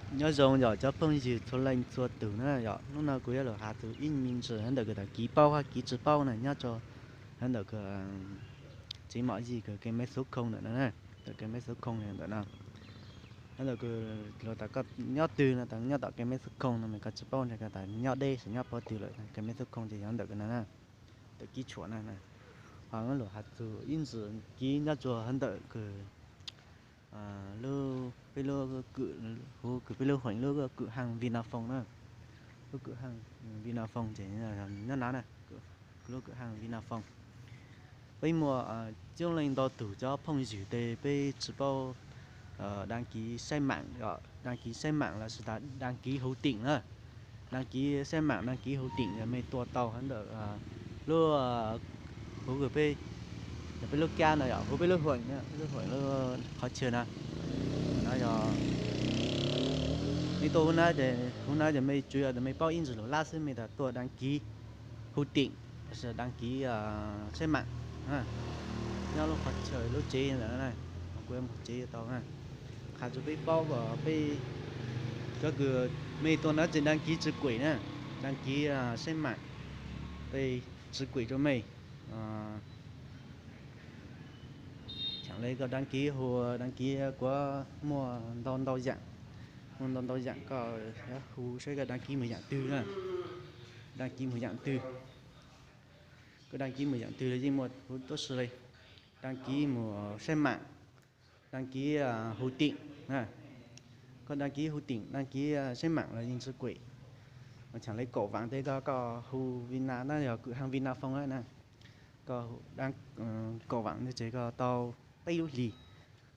Nyob zoo yog cov phooj ywg txhua leej txhua tus na yom, hnub no kuv yuav los has txog ib me ntsis hab ntawm kws tag kis paub hab kis tsis paub na nyob rua hab ntawm kws tsev mom yig kws kev meb xuv khoo ntawm no, ntawm kev meb xuv khoo ntawm no. Hab ntawm kws luag tas koj nyob twg no tas nyob tom kev meb xuv khoo no mas koj tsis paub ntshai koj tas nyob deb tsis nyob pog twg lawm, kev meb xuv khoo ces yog ntawm kws no na, ntawm kib tshuam na. Ho luag has txug ib ntsis kib nyob rua hab ntawm kws lub, peb lub kwm, hu kws peb lub heem lub kwm haaj Vinaphone na, lub kwm haaj Vinaphone ces nyob no na, lub kwm haaj Vinaphone. Peb muaj coob leej ntau tug cov phooj ywg tes peb tsis paub đăng ký saib mạng, đăng ký saib mạng lossis tas đăng ký hu tịnh na. Đăng ký saib mạng, đăng ký hu tịnh yog mej tua tau hab ntawm lub, hu kws peb, yog peb lub kab no yog hu peb lub heem, peb lub heem lub qhov chaw no. No yog mej tua hu na, hu na ces mej tsuas yog mej paub ib ntsis lug lab xwb mej tas tua đăng ký hu tịnh lossis đăng ký saib mạng. Nyob lub qhov chaw lub tsev ntawm no, kuv mus tsev tau na. Qha rua peb paub kom peb, cov kws mej tua no ces đăng ký直quỹ na, đăng ký saib mạng, peb直quỹ rua mej. Thaum le koj đăng ký hu, đăng ký kuv muaj ntau ntau yaam, muaj ntau ntau yaam koj yuav hu saib koj đăng ký moog yaam twg na, đăng ký moog yaam twg. Koj đăng ký moog yaam twg los yeej muaj huv tuab si le, đăng ký moog saib mạng, đăng ký hu tịnh. Koj đăng ký hu tịnh, đăng ký saib mạng los yeej直quỹ. Thaum le koj vaam tes koj, koj hu Vina na, yog kwm haaj Vinaphone na, koj vaam tes koj tau peb lub hlis,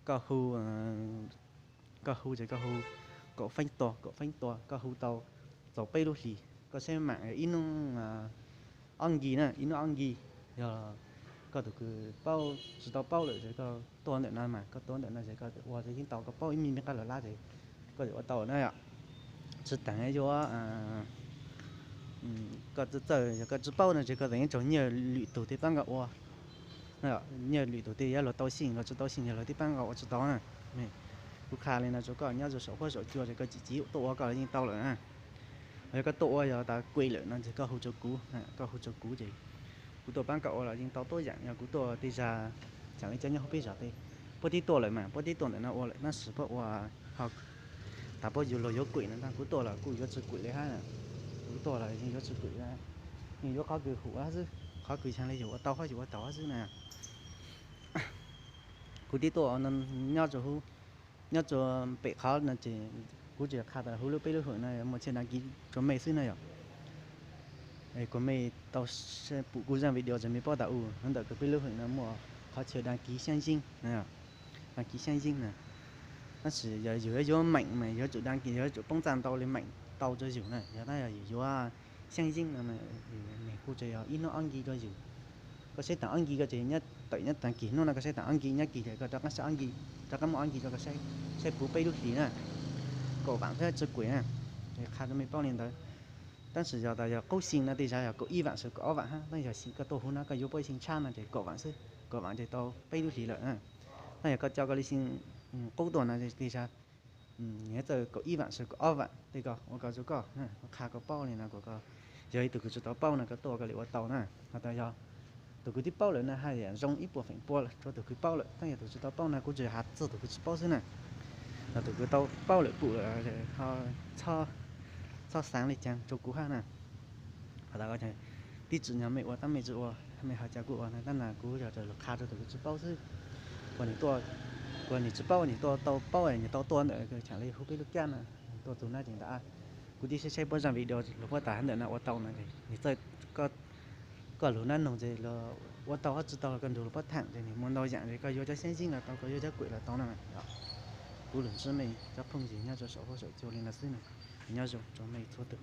koj hu, koj hu ces koj hu kaum feeb tua, kaum feeb tua, koj hu tau txaus peb lub hlis koj saib mạng ib nub ob nki na, ib nub ob nki. Yog koj tug kws paub, tsis tau paub lawm ces koj tuaj ntawm no mas, koj tuaj ntawm no ces koj ua yeej tau, koj paub ib me me qab lug lab ces koj yuav ua tau na yom. Tsis taag yuav, koj txawj, yog koj tsis paub no ces koj tseem yuav tsum nyiaj lwm tug tej paab nkaus ua, nyiaj lwm tug tej yuav luag tau xyeej, luag tsis tau xyeej yog luag tej paab nkaus ua tsis tau na. Kuv qha le no rua koj nyob rua saum huab saum cua ces koj tsis txib tuaj ua koj los yeej tau lawm na. Yog koj tuaj ua yog tas kuem lawm no ces koj hu rua kuv, koj hu rua kuv ces kuv tuaj paab koj ua los yeej tau tuab yaam. Yog kuv tuaj tej zag, thaum le cov nyob huv peb zog tej, puab tib tuaj lawm mas, puab tib tuaj ntawm no ua lawm tab sis puab ua, ho tas puab yuav luag yuav kuem no ntag, kuv tuaj los kuj yuav tsis kuem le hab, kuv tuaj los yeej yuav tsis kuem, yeej yuav qhov kws hum hab xwb, qhov kws xyaa le yug ua tau hab yug ua taus hab xwb na. Kuv tib tuaj nyob rua huv, nyob rua pem qhov no ces kuv tsuas qha tas huv lub peb lub heem no muaj chaw đăng ký rua mej xwb na yom. Kuas mej tau pum kuv zaaj video ces mej paub tas u, ntawm kws peb lub heem no muaj qhov chaw đăng ký xyaab yeeb, đăng ký xyaab yeeb na. Tab sis yog yug yuav yuav mạng mas yuav tsum đăng ký, yuav tsum poob txaj ntau le mạng tau rua yug na. Yog tab yog yug yuav xyaab yeeb no, nws kuj tsuas yog ib nub ob nki rua yug. Koj saib taam ob nki, koj tseem nyob tawm nyob taag kis nub no koj saib taam ob nki, nyob kis ces koj rov qab saib ob nki, rov qab muaj ob nki rua koj saib, saib puv peb lub hlis na. Kaum vaam xwb tsis kuem na, qha rua mej paub le ntawd. Tab sis yog tas yog qub xyeem no tej zag yog kaum ib vaam txug kaum ob vaam hab, tab yog koj tuaj huv no koj yuav puab xyeem tshab no ces kaum vaam xwb, kaum vaam ces tau peb lub hlis lawm. Tab yog koj coj koj lub xyeem qub tuaj no tej zag nws txawm kaum ib vaam txug kaum ob vaam tej ko ua koj rua koj, qha koj paub le no kuas koj yog ib tug kws tsis tau paub no koj tuaj koj le ua tau na. Ho tas yog tug kws tib paub lawm no haj yam zoo ib puas feem pua rua tug kws paub lawm, tab yog tug tsis tau paub no kuv tsuas has txug tug kws tsis paub xwb na. Yog tug kws tau paub lawm pum lawm ho txhob xaav le caag rua kuv hab na. Ho tas tib tsi nyog mej ua tab mej tsi ua, mej ho ca kuv ua na, tab na kuv yog lug qha rua tug kws tsis paub xwb. Kuas nwg tsis paub nwg tuaj tau paub nwg tau tuaj ntawm chaam le huv peb lub kab na, tuaj txug na ces ntawd kuv tib saib saib puab zaaj video lug puab tas hab ntawm no ua tau no ces nwg txawj, koj lug nab noog ces ua tau hab tsis tau koj nrug lug puab thaam ces nwg muaj ntau yaam ces koj yuav cov xyaab yeeb los tau, koj yuav cov kuem los tau na. Kuv lug ntsib mej cov phooj ywg nyob rua saum huab saum cua le no xwb na. Nyob zoo rua mej txhua tug.